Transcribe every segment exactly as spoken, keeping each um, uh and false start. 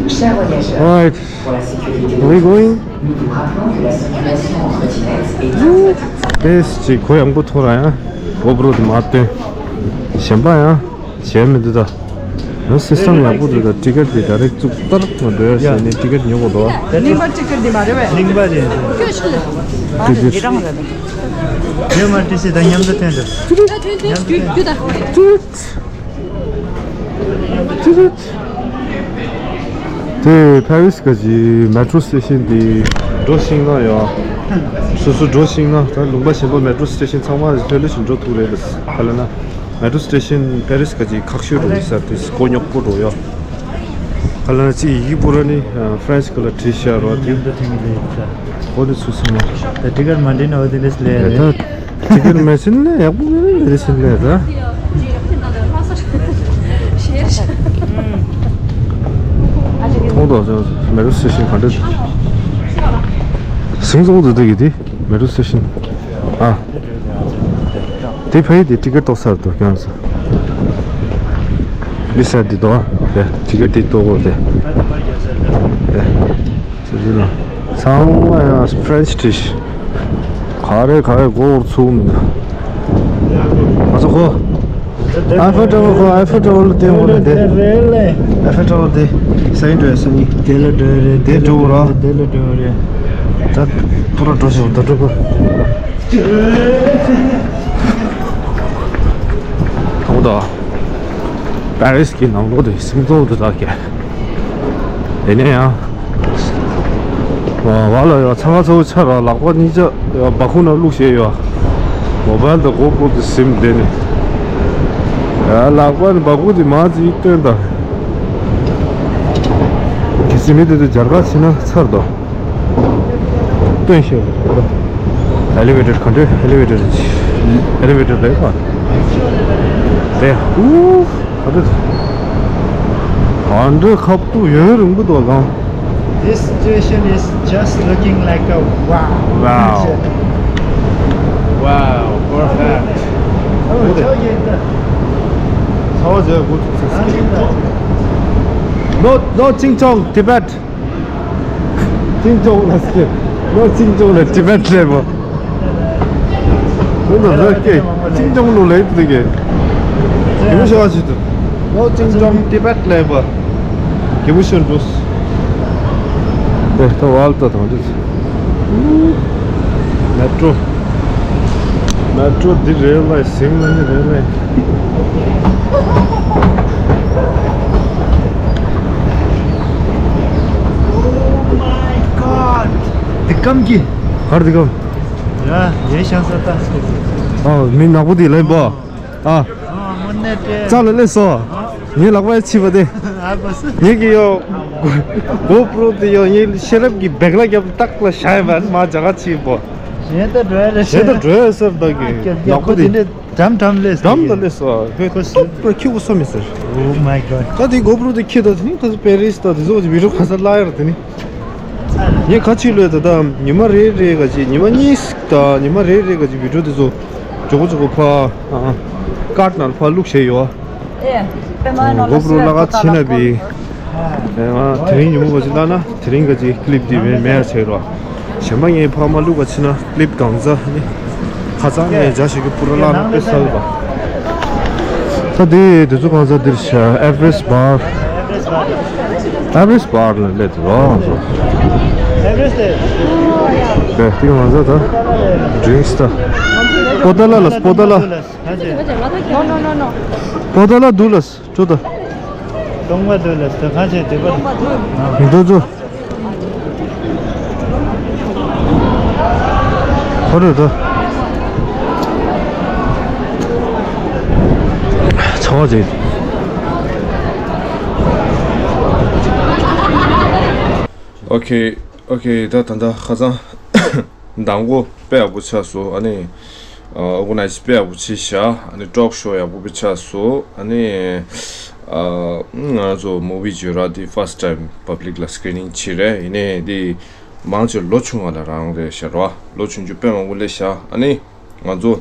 Chers voyageurs, Alright. Pour la sécurité de Where are you going? Nous vous rappelons que la circulation entre Tinette et Tinette དེས་ཅིག་གོ་ཡང་པོ་ཐོར་ཡང་གོ་པྲོ་དེ་མ་སྟོན། གཞན་པ་ཡང་གཞན་མི་འདུག་ད། ཡང་སི་སི་ཊམ་ཡག་པོ་འདུག་ད། ཊི་ཀེ་ཊི་དེ་ཌའི་རེག་ཊི་བཙུགས་ལྟར་མ་འགྲོ་ཡ་ཟེར་ནས་ཊི་ཀེ་ཊི་ཉོ་དགོས་འདུག་ཨ། གླིང་པ་ཊི་ཀེ་ཊི་དེ་མ་རེད་པས། གླིང་པ་རེད། ཊི་ཀེ་ཊི། རེད་མ་ཊི་སི་དང་མཉམ་དུ་ཐོན་འདུག་ཐོན་ཐོན་ཐོན་རྒྱུ་རྒྱུ་ད། ཊི་ཀེ་ཊི། དེ་ཕ་རི་སི་ག་ཅི་མེ་ཊྲོ་སི་ཊེ་ཤན་དེ་འགྲོ་ཤིང་ན་ཡོད། སོ་སོ་འགྲོ་ཤིང་ན་ད་ལུང་པ་གཞན་པ་མེ་ཊྲོ་སི་ཊེ་ཤན་ཚང་མ་ལྷོད་ལྷོད་ཅིག་འགྲོ་ཐུབ་རེད། ག་ལ་ན་མེ་ཊྲོ་སི་ཊེ་ཤན་ཕ་རི་སི་ག་ཅི་ཁག་ཤོས་འགྲོ་ཡོད་ས་དེ་སྒོ་ཉོག་པོ་འགྲོ་ཡོད། ག་ལ་ན་ཅི་ཡི་པུ་ར་ནི་ཧྥ་རན་སི་ག་ལ་བྲིས་ཤག་རོ་དེ་གོ་ནི་ཚུལ་ཚང་མ། ད་ཊི་ཀེ་ཊི་མ་འདྲེན་ནོ་དེ་འདྲས་ལས་རེད། ད། ཊི་ཀེ་ཊི་མེ་ཤིན་ལས་ཡག་པོ་མེད་མེད་རེ་ཤིན་ལས་ད། ཐོང་དོ་ཅོ་མེ་ཊྲོ་སི་ཊེ་ཤན་ག་འདྲ། སིང་ཙོང་དུ་འདུག་གི་དེ་མེ་ཊྲོ་སི་ཊེ་ཤན། ཨ། དེ་ཕ་ཡི་དེ་ཊི་ཀེ་ཊི་ཏོག་ས་རུ་འདུག་ཀྱང་ས། མི་ས་དེ་དོ། དེ་ཊི་ཀེ་ཊི་དེ་ཏོག་གོ་དེ། དེ། ཚང་མ་ཡང་ཕ་རན་སི་ཊིཤ། ག་རེ་ག་རེ་གོ་བར་ཚུགས་མི་འདུག་ང་ཚོ་ཁོ། ཨའི་ཧྥེལ་ཊ་ཝར་ཁོ་ཨའི་ཧྥེལ་ཊ་ཝར་ལ་བལྟས་འོང་ན་དེ། ཨའི་ཧྥེལ་ཊ་ཝར་དེ། སང་ཉིན་འགྲོ་ཡ་སང་ཉིན། དེ་ལ་འགྲོ་ཡ་རེད། དེ་འགྲོ་ར། དེ་ལ་འགྲོ་ཡ་རེད། ད་པུ་ར་འགྲོ་ཤོག་ད་འགྲོ་གོ། ཐོང་ད། པེ་རི་སི་གི་ནང་ལོགས་དེ་སིང་ཙོང་དུ་ད་གས། དེ་ནས་ཡང་། ཝ་ལ་ཡོད་ཚང་ཁ་ཚ་བོ་ཆ་ར་ལག་པ་གཉིས་ཆ་ཡོད་སྦ་ཁུག་ནང་བླུགས་བྱས་ཡོད། མོ་བལ་དང་གོ་པྲོ་དེ་ཟིམ་བསྡད་ནས། ཡ་ལག་པ་ནི་སྦ་ཁུག་དེ་མ་ཅིག་སྟོན་དང་། གལ་སྲིད་མི་དེ་ཚོ་སྦྱར་ག་ཕྱིན་ན་ཚར་དོ། སྟོན་ཤེས་པ། ཨེ་ལི་ཝེ་ཊར་ག་འདྲ་ཨེ་ལི་ཝེ་ཊར་ཨེ་ལི་ཝེ་ཊར་ལས་པ། ལས་ཧུ། ག་འདྲ། ག་འདྲ་ཁ་ཐུག་ཡུན་རིང་པོ་འདུག་གང་། This situation is just looking like a wow. Wow. Wow, perfect. ཚ་བ་ཇེ་གོ་ཚུགས་ཚུགས། No, no, Ching Chong, Tibet. ཅིང་ཅོང་ལ་སྐྱེ། ལོ་ཅིང་ཅོང་ལ་ཊི་བེཊ་ལས་པ། ཁོང་ཚོ་ལོ་སྐྱེ། ཅིང་ཅོང་ལོ་ལས་དེ་གས། གི་མོ་ཤོ་ཨ་ཅི་ཏུ། ལོ་ཅིང་ཅོང་ཊི་བེཊ་ལས་པ། གི་མོ་ཤོ་འགྲོ། དེ་ད་ཝལ་ད་དང་འདི། མེ་ཊྲོ། མེ་ཊྲོ་འདི་རེད་ལ་ཟིང་ལ་ནི་རེད་ལ། Oh my God. འདི་སྐམ་གྱི། གར་འདི་སྐམ། ཡ་ཡེ་ཤང་ས་ཏ། ཨ་མི་ནག་པོ་འདི་ལེན་པ། ཨ། ཨ་མོ་ནེ་ཏེ། ཙ་ལ་ལེ་སོ། ངའི་ལག་པ་ཡ་ཕྱིས་པ་དེ། ཨ་པ་སི། ངེད་ཀྱི་ཡོ། གོ་པྲོ་དེ་ཡོ་ངའི་ཤེས་རབ་ཀྱི་བེག་ལ་རྒྱབ་སྟེ་ལ་བཞག་ཡ་མ་མ་ཇ་ག་ཕྱིས་པོ། གཞན་ད་འགྲོ་ཡ་རེད། གཞན་ད་འགྲོ་ཡ་ཟེར་ད་གི། ནག་པོ་དེ། འགྲམ་འགྲམ་ལས་འགྲམ་ལ་སླེབས་སོ། ཧེ་ཁོ་སི་སྟོབས་ར་ཁྱི་གུ་སོ་མི་ཟེར། Oh my God. ད་དེ་གོ་པྲོ་དེ་ཁྱི་ད་དེ་ནི་ཁ་སི་པེ་རིས་ད་དེ་ཚོ་གི་བི་ཌིའོ་ག་ས་ལ་ཡར་དེ་ནི། ངས་ཁ་ཆུ་ལོས་ད་ད་ཉི་མ་རེ་རེ་ག་ཅིག་ཉི་མ་གཉིས་ད་ཉི་མ་རེ་རེ་ག་ཅིག་བི་ཌིའོ་དེ་ཚོ་མགྱོགས་པོ་མགྱོགས་པོ་ཕ་ཀར་ནང་ཕ་བླུགས་བྱས་ཡོད། ཨེ། པེ་མ་ནོ་གོ་པྲོ་ལ་ཁ་ཕྱིན་ན་བི། ཨེ་མ་དེ་རིང་ཉིན་མོ་ག་ཅིག་ལྟ་ན་དེ་རིང་ག་ཅིག་ཀི་ལིབ་དེ་མེད་མེད་ཡ་བྱས་རོགས། གཞན་པ་ངའི་ཕ་མ་ལུག་ག་ཕྱིན་ན་ཀི་ལིབ་གང་ཟ་ནི། ཁ་ཚང་ངས་རྒྱ་ཞིག་གི་པུ་ར་ལག་ན་དཔེ་གསལ་བ། ད་དེ་དེ་ཚོ་གང་ཟ་འདིར་ཤ་ཨེ་ཝ་རེ་སི་ཊི་བར། ཨེ་ཝ་རེ་སི་ཊི་བར་ལ་སླེབས་འདུག་ཨ། ཨེ་ཝ་རེ་སི་ཊི་དེ། དེ་གང་ཟ་ད། ཌི་རིང་སི་ད། པོ་ཏ་ལ་ལ་པོ་ཏ་ལ། No, no, no, no. པོ་ཏ་ལ་འདུག་ལ། ཅོ་ད། ཏོང་པ་དུ་ལ་སྟ་ཁ་ཆེ་དེ་པ། མི་འདུག་ཅོ། ཧོ་རེ་ད། ཚ་བ་ཅིག་ཨོ་ཁེ། ཨོ་ཁེ། ད་ད་ད་ཁ་སང་མདང་དགོང་དཔེ་ཡག་པོ་ཆགས་སོང་། ཨ་ནི་ཨོ་ག་ནའི་ཛི་དཔེ་ཡག་པོ་བྱས་ཤག་ཨ་ནི་ཊོག་ཤོ་ཡག་པོ་དཔེ་ཆགས་སོང་། ཨ་ནི་ཨ་ང་ཚོ་མུ་ཝི་བརྗོད་ར་དེ་ཕར་སི་ཊི་ཊའིམ་པབ་ལིག་ལ་སི་ཀི་རི་ནིང་བྱས་རེད། ཡིན་ནའི་དེ་མང་ཆེ་ལོ་ཆུང་བ་ལ་རག་རེད་ཤག་ར། ལོ་ཆུང་ཆུང་དཔེ་མང་པོ་སླེབས་ཤག་ཨ་ནི་ང་ཚོ་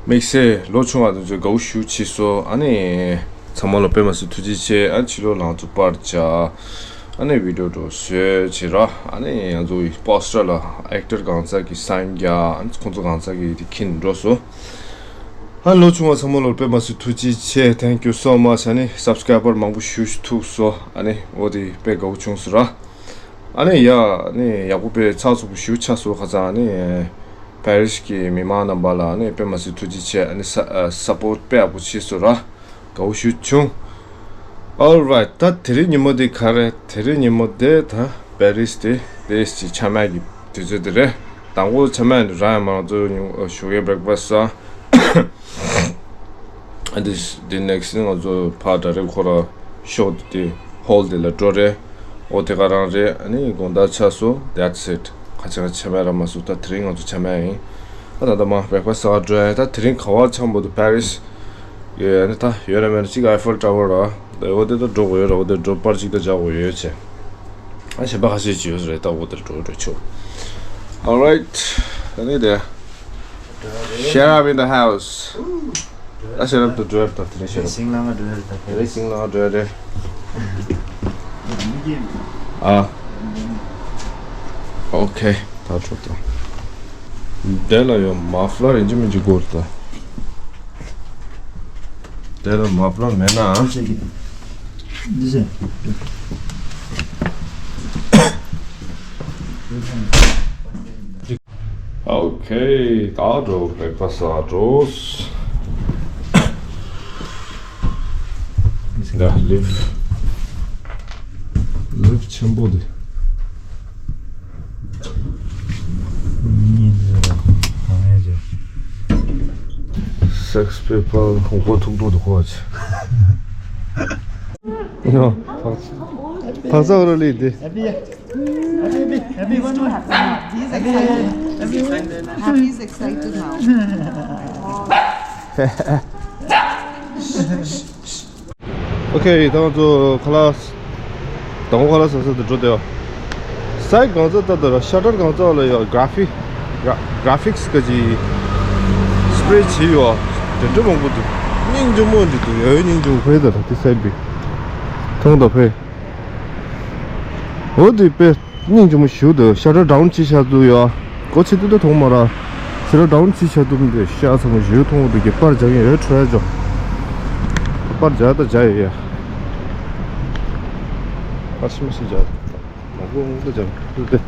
དམིགས་བསལ་ལོ་ཆུང་བ་དེ་ཚོས་དགའ་བོ་ཞེ་པོ་བྱས་སོང་། ཨ་ནི་ ཚང་མ་ལ་དཔེ་མ་སྲིད་ཐུགས་རྗེ་ཆེ། ཨ་ཕྱི་ལོགས་ལ་ང་ཚོ་པར་བྱ། ཨ་ནི་བི་ཌིའོ་འགྲོ་བཟོས་བྱེད་ར། ཨ་ནི་ང་ཚོ་པོ་སི་ཊར་ལ་ཨེག་ཊར་གང་ཚ་གི་སའིན་རྒྱག་ཨ་ནི་ཁོང་ཚོ་གང་ཚ་གི་དེ་ཁྱིན་འགྲོ་སོ། ཨ་ལོ་ཆུང་བ་ཚང་མ་ལ་དཔེ་མ་སྲིད་ཐུགས་རྗེ་ཆེ། Thank you so much། ཨ་ནི་སབ་སི་ཀ་རའི་བར་མང་པོ་ཞུ་ཞུ་ཐུབ་སོ། ཨ་ནི་འོ་དེ་དཔེ་དགའ་བོ་བྱུང་སོ་ར། ཨ་ནི་ཡ་ཨ་ནི་ཡག་པོ་དཔེ་ཚགས་ཚུད་པོ་ཞུ་ཆ་སོ། ཁ་ཚ་ཨ་ནི་པེ་རིས་ཀྱི་མི་མང་རྣམ་པ་ལ་ཨ་ནི་དཔེ་མ་སྲིད་ཐུགས་རྗེ་ཆེ། ཨ་ནི་ས་ཨ་སཔོར་ཊི་དཔེ་ཡག་པོ་བྱས་སོ་ར། དགའ་བོ་ཞུ་བྱུང་། Alright། ད་དེ་རིང་ཉིན་མོ་འདི་ག་རེ། དེ་རིང་ཉིན་མོ་འདི་ད་པེ་རིས་དེ་པེ་རིས་ཀྱི་ཆ་མེད་ཀྱི་དུས་ཚོད་འདི་རེད། དང་པོ་ཆ་མེད་འདི་རང་ཡང་མང་གཙོ་ཞོགས་ཀའི་བྷེ་རེག་ཕ་སི་ཟ། ཨ་འདི་འདི་ནེག་སི་ང་ཚོ་ཕར་ཌའི་རེག་ཊི་ཁོ་ར་ཤོ་དེ་ཧོལ་དེ་ལ་འགྲོ་རེད། ཨོ་དེ་ག་རང་རེད། ཨ་ནི་དགོང་དག་ཆ་སོ། That's it། ཁ་ཆེ་ཁ་ཆེ་མེད་ར་མ་སོ། ད་དེ་རིང་ང་ཚོ་ཆ་མེད་ཡིན། ཨ་ད་ད་མ་བྷེ་རེག་ཕ་སི་ཟ་འགྲོ་ཡ། ད་དེ་རིང་ག་བ་འཆམ་པོ་འདུག་པེ་རིས་ཡོད། ཨ་ནི་ད་ཡོད་ར་མེད་ར་གཅིག་ཨའི་ཧྥེལ་ཊ་ཝར་ར། ད་འོ་དེ་ད་འགྲོ་དགོས་ཡོད་ར། འོ་དེ་འགྲོ་པར་གཅིག་ད་བྱ་དགོས་ཡོད་ཆེ། ཨ་གཞན་པ་ཁ་ཤས་ཅིག་ཡོད་ས་རེད། ད་འོ་དེ་འགྲོ་འགྲོ་ཆོག Alright། ད་ནི་དེ། Shut up in the house. ད་ཤེ་རབ་ཏུ་འགྲོ་ཡ་ད་དེ་རིང་ཤེ་རབ། ཤིང་ལང་ང་འགྲོ་ཡ་ད་དེ་རིང་ཤིང་ལང་ང་འགྲོ་ཡ་རེད། ཨ། ཨོ་ཁེ། ད་འགྲོ་ད། དེ་ལ་ཡོད་མ་ཕ་ལར་ཡིན་གཅིག་མིན་གཅིག་དགོས་རེད་ད། དེ་ལ་མ་ཕ་ལར་མེད་ན། འདི་ཟེར། ཨོ་ཁེ། ད་འགྲོ། བྷེ་རེག་ཕ་སི་ཟ་འགྲོ། ད་ལིབ་ལིབ་ཆེན་པོ་འདི། གཉིས་འདི་ར་གང་ཡང་བྱས། སེག་སི་པེ་པར་ཧོང་ཀོང་ཐུག་ཐུག་ཏུ་ཁོ་ཆེ། ཡོ། ཕག་ཚ་བ་ར་ལི་འདི། Happy, happy, happy, happy, one, one. He's excited. He's excited now. ཨོ་ཁེ། ད་ང་ཚོ་ཁ་ལག་དང་པོ་ཁ་ལག་ཟ་ས་དེ་འགྲོ་བསྡད་ཡོད། སའིཌ་གང་ཚ་ལྟ་དེ་ར། ཤ་ཊར་གང་ཚ་ལ་ཡོད། གྷ་ར་ཕི་གྷ་ར་ཕིག་སི་ག་ཅི་སི་པེ་རེ་བྱས་ཡོད། དེ་འདྲ་མང་པོ་འདུག་སྙིང་རྗེ་མོ་འདི་འདུག་ཡ། སྙིང་རྗེ་མོ་ཕེ་ད་ར། དེ་སའིཌ་བི་མཐོང་ད་ཕེ། འོ་དེ་དཔེ་སྙིང་རྗེ་མོ་ཞུ་འདུག་ཤ་ཊར་ཌའུན་བྱས་བཞག་འདུག་ཡ། གོ་ཆེ་ཏི་ཏི་མཐོང་མ་ར། ཤ་ཊར་ཌའུན་བྱས་བཞག་འདུག་འདི་ཤ་ཚ་མོ་ཞུ་མཐོང་འདུག་གི། པར་རྒྱག་གི་ཡོད། འཕྲོ་ཡ་ཅོ། པར་རྒྱག་ད་རྒྱག་ཡོད་ཡ། པར་ཤི་མ་ཤི་རྒྱག་མང་པོ་མང་པོ་རྒྱག་ཏི་ཏི།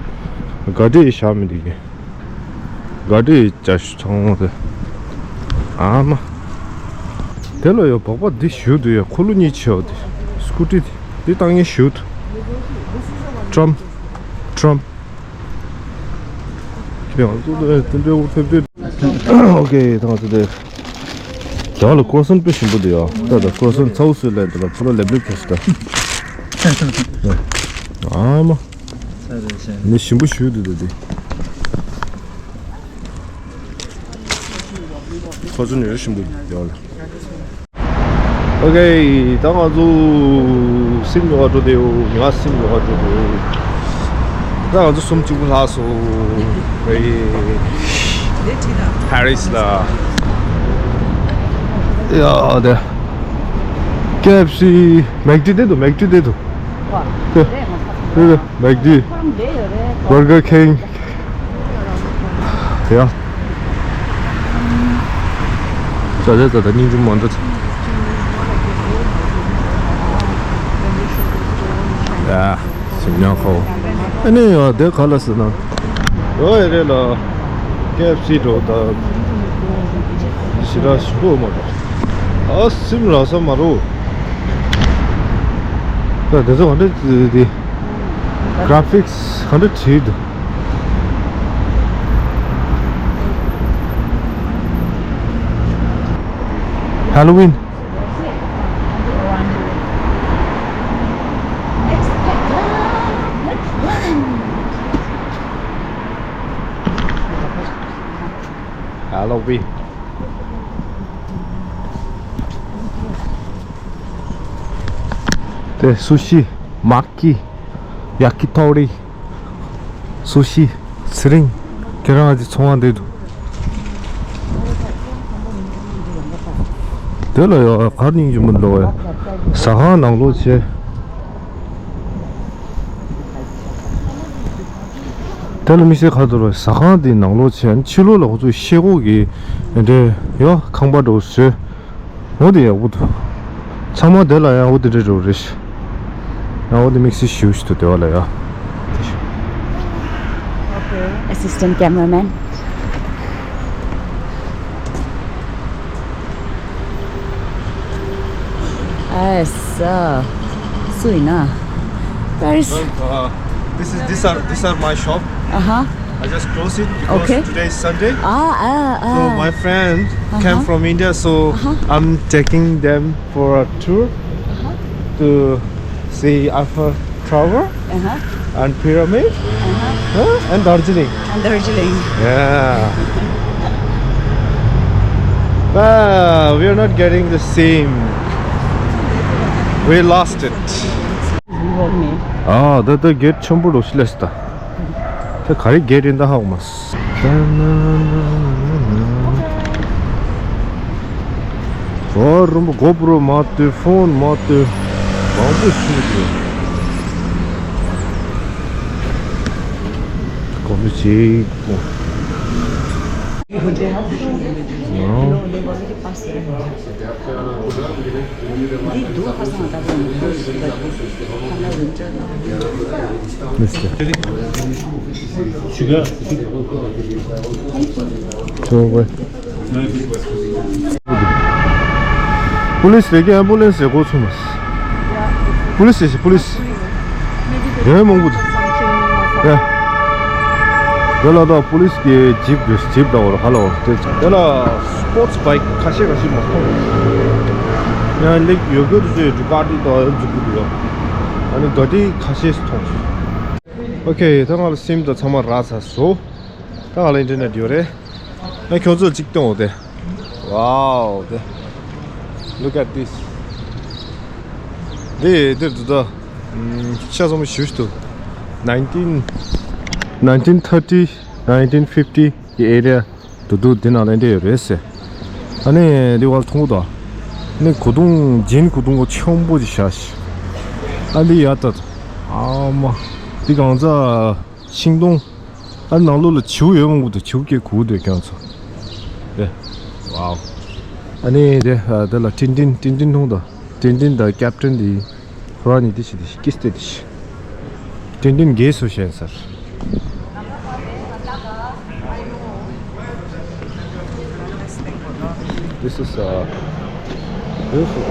ག་འདྲ་ཡི་བཞག་མི་འདུག་གི། ག་འདྲ་ཡི་བྱ་ཞུ་ཚང་མ་དེ། ཨ་མ། དེ་ལ་ཡོད་པགས་པ་འདི་ཞུ་འདུག་ཡ། འཁོར་ལོ་གཉིས་ཆེ་བ་དེ། སྐུ་ཊི་དེ། འདི་བཏང་ངེས་ཞུ་འདུག་ཊམ་ཊམ། ཁྱེད་རང་ཚོ་དེ་འདྲ་འུ་ཐེབས་དེ། ཨོ་ཁེ། ད་ང་ཚོ་དེ། རྒྱ་ལ་ཀོ་སོན་དཔེ་ཞིམ་པོ་འདུག་ཡ། ད་ད་ཀོ་སོན་ཚ་བོ་སུས་ལེན་འདུག་ལ། ཕུ་ལ་ལེབ་ལེབ་ཁྱེར་སོང་ད། ཨ་མ། ནི་ཞིམ་པོ་ཞུ་འདུག་ད་དེ། ཁོ་ཚོ་ནི་ཡོད་ཞིམ་པོ་ཡོད་ལ། ཨོ་ཁེ། ད་ང་ཚོ་སིམ་ཉོ་ག་འགྲོ་དེ་ཡོད། ང་སིམ་ཉོ་ག་འགྲོ་དེ་ཡོད། ད་ང་ཚོ་སུམ་གཅིག་པུ་ལྷག་སོང་། ཕ་རིས་ལ། ཡ་དེ། ཀེ་ཨེཕ་སི། མེག་ཌི་དེ་འདུག་མེག་ཌི་དེ་འདུག་དེ་དེ་མེག་ཌི། བར་གར་ཁིང་། ཡ། ད་ད་ད་ད་སྙིང་རྗེ་མོ་འདྲ། ཡ། སེམས་ཉམས་ཁོ། ཨ་ནི་ཡ་དེ་ག་ལ་ཟེར་ན། ཡོ་ཨེ་རེད་ལ། ཀེ་ཨེཕ་སི་འགྲོ་ད། ཞི་ར་ཞི་པོ་མ་འགྲོ། ཨ་སིམ་ར་ས་མ་རོ། ད་དེ་ཚོ་ག་འདྲ་དེ། གྷ་ར་ཕིག་སི་ག་འདྲ་བྲིས་འདུག་ཧ་ལོ་ཝིན། ཧ་ལོ་ཝིན། དེ་སུ་ཤི། མ་ཀི། ཡ་ཀི་ཐོ་རི། སུ་ཤི། ཚེ་རིང་། ཁྱེད་རང་གི་ཚོང་བ་འདི་འདུག་དེ་ལ་ཡོ་གར་སྙིང་རྗེ་མོ་འདུག་བས། ཟ་ཁང་ནང་ལོགས་བྱས། དེ་ལ་དམིགས་བསལ་ག་རེ་འདུག་ཟ་ཁང་དེའི་ནང་ལོགས་བྱས། ཕྱི་ལོགས་ལ་ཁོ་ཚོས་ཤེལ་སྒོ་གི་འདྲ་ཡོ་ཁང་པ་འདྲ་བོ་བཟོས། འོ་དེ་ཡག་པོ་འདུག་ཚང་མ་དེ་ལ་ཡང་འོ་དེ་འདྲ་འདྲ་བོ་རེད། ཡང་འོ་དེ་དམིགས་བསལ་ཞེ་པོ་ཞིག་འདུག་དེ་བ་ལ་ཡ། Assistant cameraman. ཨ་ས། སུ་ཡིན་ན། Paris. Uh, this is these are these are my shop. Uh-huh. I just close it because Okay. Today is Sunday. Ah, ah, ah. So my friend came Uh-huh. from India, so Uh-huh. I'm taking them for a tour Uh-huh. to see Eiffel Tower Uh-huh. and pyramid Uh-huh. huh? And Darjeeling. And Darjeeling. Yeah. Ah, we are not getting the same. We lost it. You hold me. ཨ་ད་ད་གེ་ཊི་ཆེན་པོ་རུ་སླེབས་ད། ད་ག་རེ་གེ་ཊི་ཡིན་ད་ཧ་གོ་མ་སོང་། ཨོ་རུམ་པ་གོ་པྲོ་མ་ལྟོས། ཕོན་མ་ལྟོས། མང་པོ་ཞིག་ཡོད། གོ་པྲོ་གཅིག་པོ། ཨོ། Police རེད་ཀྱི་ambulance རེད་གོ་ཚུགས་མ། Police རེད་police། ཡོད་མང་པོ་འདུག་ཡ། དེ་ལ་ད་པུ་ལིས་ཀྱི་ཇིབ་རེད། ཇིབ་ལ་འོར་ཧ་ལ་འོར་དེ། དེ་ལ་སྤོར་ཊི་སི་བྷའིཀ་ཁ་ཤས་ཁ་ཤས་མ་མཐོང་། ཡང་ལེགས་ཡོད་དགོས་དུ་ཚོས་ཌུ་ཀ་ཊི་དང་ཡང་འཛུགས་དགོས་འདུག་ཨ་ནི་དོ་དེ་ཁ་ཤས་མཐོང་སོང་། ཨོ་ཁེ། ད་ང་ལ་སིམ་དང་ཚང་མ་རག་ཚར་སོང་། ད་ང་ལ་ཨིན་ཊར་ནེཊ་ཡོད་རེད། ཨ་ཁྱོད་ཚོ་གཅིག་སྟོན་འོ་དེ། Wow དེ། Look at this. འདི་འདིར་འདུག་ད། ཤ་ཚ་མོ་ཞུ་ཞུ་འདུག nineteen nineteen thirty nineteen fifty གི་ཨེ་རི་ཡ་འདུག་འདུག་འདི་ནང་ལ་འདི་ཡོད་རེད་ཟེར། ཨ་ནི་འདི་བར་མཐོང་གི་འདུག་ནི་གོ་དུང་ཇིན་གོ་དུང་གོ་ཆེན་པོ་ཅིག་བཞག་ཤག་ཨ་འདི་ཡ་ད། ཨ་མ། འདི་གང་ཚ་ཤིང་སྡོང་། ཨ་ནང་ལོགས་ལ་བྱིའུ་ཡོད་མང་པོ་འདུག་བྱིའུ་སྐད་གོ་འདུག་ཁྱོད་ཚོ། དེ། ཝའོ། ཨ་ནི་དེ་དེ་ལ་ཏིན་ཏིན་ཏིན་ཏིན་མཐོང་དང་། ཏིན་ཏིན་དང་ཀེབ་ཏིན་དེ། ཁོ་རང་གཉིས་དེ་ཞིག་དེ་ཞིག་ཀིས་དེ་དེ་ཞིག་ཏིན་ཏིན་རྒས་སོ་ཤན་སར། This is uh, beautiful.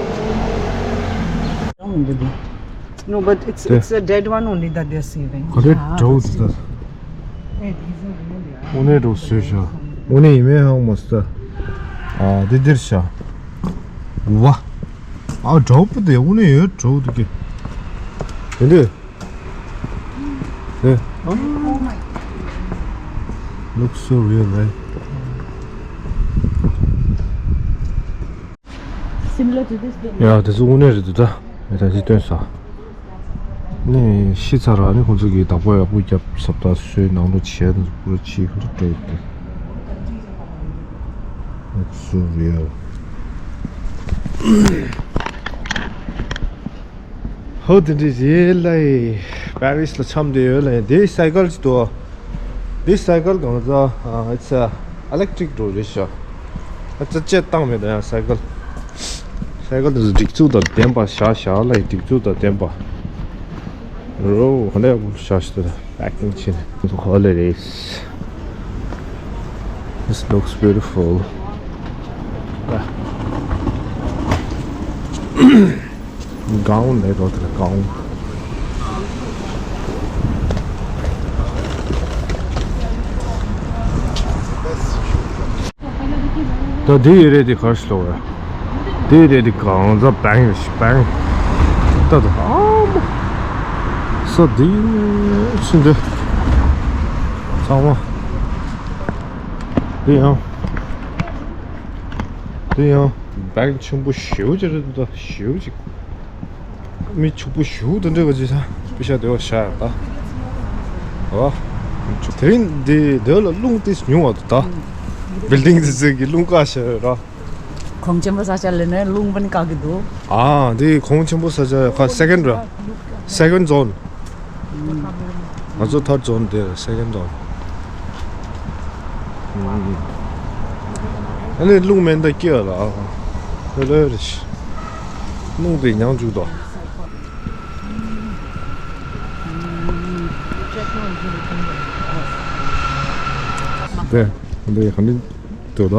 No, but it's, it's a dead one only that they're saving. ཁོ་རེ་འགྲོ་འདུག་ད། དངོས་གནས་འགྲོ་བཟོས་ཤག་དངོས་གནས་ཡིན་མིན་ཧ་གོ་མ་སོང་། ཨ་འདི་འདིར་ཤག་ཝ། ཨ་འགྲོ་པོ་དེ་དངོས་གནས་ཡོད་འགྲོ་འདུག་གི་དེ་འདྲས། དེ། Looks so real, right? Similar to this building. ཡ་དེ་ཚོ་དངོས་གནས་རེད་འདུག་ད། ངས་ད་ཅི་སྟོན་ས། ནས་ཤི་ཚར་ར་ནི་ཁོང་ཚོ་གིས་བདག་པོ་ཡག་པོ་བརྒྱབ་སབ་ད་སོའི་ནང་ལོ་བྱས་ད་པུ་ར་ཆི་ཁོ་ཚོ་སྤྲད་དེ། Looks so real. ཧོ་དེ་འདྲ་རེད་ལའི། པེ་རིས་ལ་འཆམ་དེ་ཡོད་ལའི། དེ་སའི་ཀལ་ཅིག་འདུག་དེ་སའི་ཀལ་གང་ཟག་ཨ་ཨི་ཊི་སི་ཨ་ཨི་ལེག་ཊི་རིག་འགྲོ་རེད་ཤག་ཨ་ཙི་ཅེ་བཏང་མེད་ད་ཡང་སའི་ཀལ། སའི་ཀལ་དེ་ཚོ་སྒྲིག་འཛུགས་དང་ལྡན་པ་བཞག་བཞག་ལའི་སྒྲིག་འཛུགས་དང་ལྡན་པ། རོ་ཧ་ལས་བཞག་ཤི་ད་པེ་ཀིང་བྱས་ནས་ཧོ་ལེ་རེད། This looks beautiful. Gown ལས་རོ་དེ་ལ་gown. ད་དེ་ཡི་རེད་དེ་གར་ཤི་ལོ་ར། དེ་ཡི་རེད་དེ་གང་ཟག་བེང་རེད་ཤི་བེང་། ད་ད་ཨ་མ། ས་དེ་ཡི་ཕྱིན་དེ། ཚང་མ། དེ་ཡང་། དེ་ཡང་བེང་ཆེན་པོ་ཞེ་པོ་ཅིག་རེད་འདུག་ད་ཞེ་པོ་ཅིག་མི་ཕྱུག་པོ་ཞེ་པོ་དེ་འདྲ་ག་ཅིག་ས་པེ་ཤ་དེ་བ་ཤ་ཡག་ད། ཨོ། དེ་རིང་འདི་འདི་ལ་རླུང་ཏིས་ཉུང་བ་འདུག་ད། བིལ་ཌིང་དེ་ཚོ་གི་རླུང་ཀ་ཤ་ར། གོང་ཆེན་པོ་ས་ཆ་ལ་ནི་རླུང་བུན་བཀག་གི་འདུག་ཨ་འདི་གོང་ཆེན་པོ་ས་ཆ་ཁ་second ར། Second zone. ང་ཚོ་third zone དེ་second zone. ཨ་ནི་རླུང་མེ་མདའ་སྐྱེ་ལ་ཨ་ལོས་རེ་ཞིག་རླུང་དེ་ཉང་འཇུག་དོ། དེ་འདི་ག་ནི་འདུག་ལ།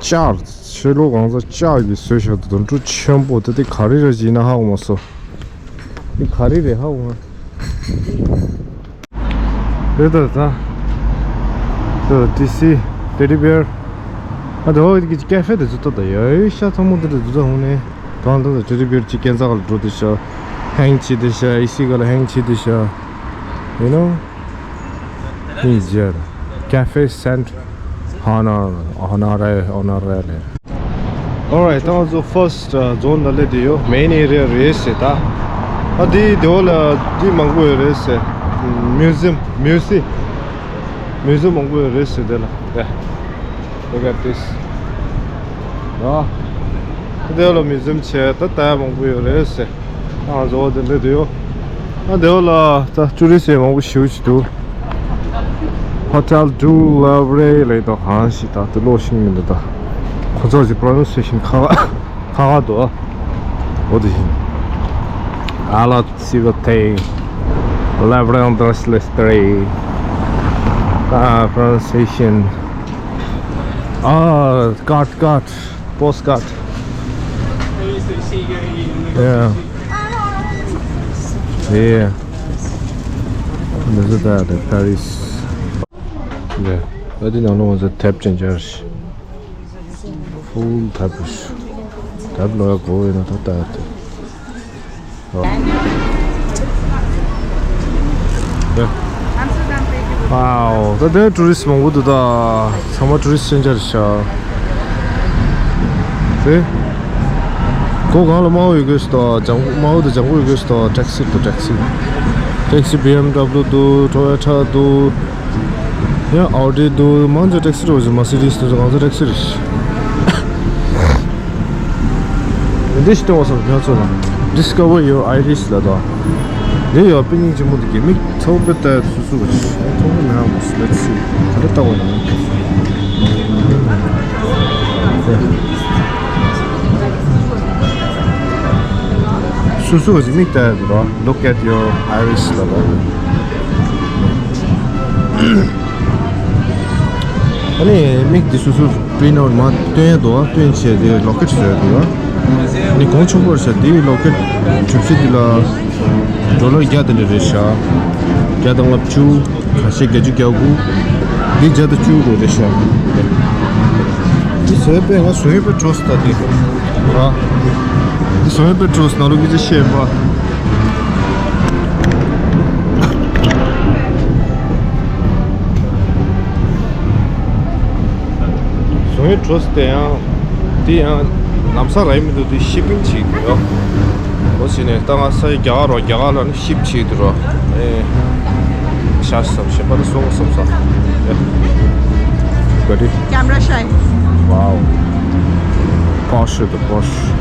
ལྕགས། ཕྱི་ལོགས་གང་ས་ལྕགས་ཀྱིས་བཟོས་བཞག་འདུག་དོན་གྲུབ་ཆེན་པོ་དེ་དེ་ག་རེ་རེད་ཅེ་ན་ཧ་གོ་མ་སོང་། འདི་ག་རེ་རེད་ཧ་གོ་མ། རེད་ད་ད། ད་ཏི་སི། Teddy bear. ཨ་ད་འོ་ཀེ་ཧྥེ་དེ་ཚོ་ད་ད་ཡོད་ཤ་ཚང་མ་དེ་དེ་ཚོ་ད་འོང་ནས། གང་ལྟར་Teddy bear གཅིག་སྐས་འཛེག་ལ་འགྲོ་དེ་ཤ། hang བྱེད་དེ་ཤ། ཨེ་སི་ག་ལ་hang བྱེད་དེ་ཤ། You know? ཨིན་ཇར། Cafe Saint Honor Honore Honore ལེ། Alright, ད་ང་ཚོ་first zone ལ་སླེབས་དེ་ཡོད། Main area རེད་ཟེར་ད། ཨ་དེ་དེ་འོག་ལ་དེ་མང་པོ་ཡོད་རེད་ཟེར། Museum, museum, museum མང་པོ་ཡོད་རེད་ཟེར་དེ་ལ། Yeah. Look at this. ཨ། དེ་ལ་museum བྱས་ད་ལྟ་མང་པོ་ཡོད་རེད་ཟེར། ཨ་ཟོ་དེ་འདྲ་དེ་ཡོད། ཨ་དེ་ལ་ད་tourist མང་པོ་ཞེ་པོ་ཅིག་འདུག Hotel du Louvre ལབ་དོ་གང་ཞིག་ད་དེ་ལོ་ཤིང་མི་འདུག་ད་ཁོ་ཚོ་ཞིག་pronunciation ཁ་ཁ་ཁ་ཁ་འདུག་འོ་དེ་བཞིན། Allez, s'il vous plaît. Louvre de l'History. Ah, pronunciation. Ah, carte, carte. Postcard. Yeah. Yeah. This is that, the Paris. Yeah. But you know, no one's a tap change. Full tap. Tap lo go in a tap. Wow, ད་དེ་tourist མང་པོ་འདུག་ད་ཚང་མ་tourist ཅན་ཅར་ཤག་དེ། གོ་གང་ལ་དམར་པོ་ཡོད་དགོས་སུ་དང་ལྗང་དམར་པོ་དང་ལྗང་གུ་ཡོད་དགོས་སུ་དང་taxi དང་taxi། Taxi BMW འདུག Toyota འདུག་ཡང་Audi འདུག་མང་ཆེ་taxi རེད་བ། Mercedes འདུག་གང་ཚ་taxi རེད། འདི་ཞིག་གཏོང་བ་སོང་ང་ཚོ་ལ། Discover your iris ལ་དོ། འདི་ཡོད་པི་ནིང་ཆེན་མོ་འདི་གི་མིག་ཚོགས་པའི་ལྟ་སུ་སུ་གི་ཚོགས་པའི་མི་རང་གི་let's see ག་རེ་ལྟ་བ་ཡིན། སུ་སུ་གི་མིག་ལྟ་ཡ་དོ། Look at your iris ལ་དོ། ཨ་ནི་མིག་འདི་སོ་སོ་print out མ་སྟོན་ཡ་འདུག་ཨ། སྟོན་བྱས་ཏེ་locket བཟོས་འདུག་ཨ། ནི་གོང་ཆེན་པོར་བྱས་འདིའི་locket གྲུབ་ཆ་འདི་ལ་dollar བརྒྱ་དེ་འདྲ་རེད་ཤག་བརྒྱ་དང་ལྔ་བཅུ། ཁ་ཤས་བརྒྱད་ཅུ་གྱ་དགུ། འདི་བརྒྱ་དང་བཅུ་དགུ་རེད་ཤག་འདི་བཟོས་པས་ང་བཟོས་པའི་གྲོས་ད་འདི་ར། འདི་བཟོས་པའི་གྲོས་ནང་ལོགས་ཀྱི་ཅི་ཤེས་པ། བཟོ་ཡི་གྲོས་དེ་ཡང་དེ་ཡང་ལམ་སང་རག་མི་འདུག་དེ་shipping བྱེད་ཀྱི་ཡོད། འོ་ཟེར་ནས་ད་ང་ས་ཡི་རྒྱ་གར་རོ་རྒྱ་གར་ལ་ནི་ship བྱེད་དུ་རོ། ཨེ་ཤ་སམ་ཤ་པ་ད་སོང་སམ་ས། ཨེ་ག་དེ། Camera shy. Wow. Porsche the Porsche.